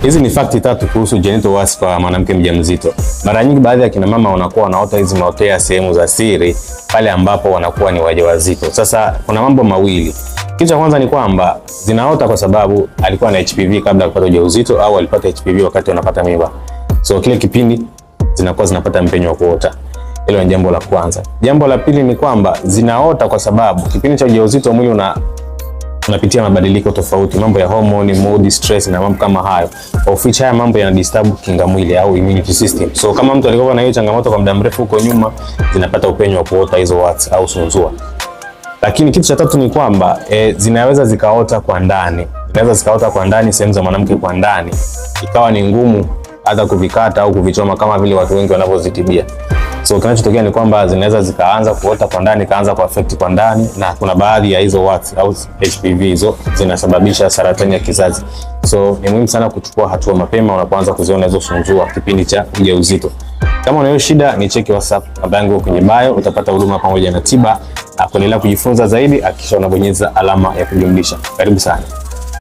Hizi ni fakti tatu kuhusu genital warts kwa mwanamke mjamzito. Mara nyingi baadhi ya kina mama wanakuwa wanaota hizi maotea sehemu za siri pale ambapo wanakuwa ni wajawazito. Sasa kuna mambo mawili. Kitu cha kwanza ni kwamba zinaota kwa sababu alikuwa na HPV kabla ya kupata ujauzito au alipata HPV wakati anapata mimba. So kile kipindi zinakuwa zinapata mpenyo wa kuota. Hilo ni jambo la kwanza. Jambo la pili ni kwamba zinaota kwa sababu kipindi cha ujauzito mwili unapitia mabadiliko tofauti, mambo ya homoni, mood, stress na mambo kama hayo. Of which haya mambo yana disturb kinga mwili au immunity system. So kama mtu alikuwa na hiyo changamoto kwa muda mrefu huko nyuma, zinapata upenyo wa kuota hizo warts au sunzua. Lakini kitu cha tatu ni kwamba zinaweza zikaota kwa ndani, zinaweza zikaota kwa ndani, sehemu za mwanamke kwa ndani, ikawa ni ngumu hata kuvikata au kuvichoma kama vile watu wengi wanavyozitibia. So kinachotokea ni kwamba zinaweza zikaanza kuota kwa ndani, kaanza ku affect kwa ndani, na kuna baadhi ya hizo warts au HPV hizo zinasababisha saratani ya kizazi. So ni muhimu sana kuchukua hatua mapema unapoanza kuziona hizo sunzua kipindi cha ujauzito. Kama unayo shida ni cheki WhatsApp namba yangu kwenye bio, utapata huduma pamoja na tiba na kuendelea kujifunza zaidi, hakikisha unabonyeza alama ya kujumlisha. Karibu sana.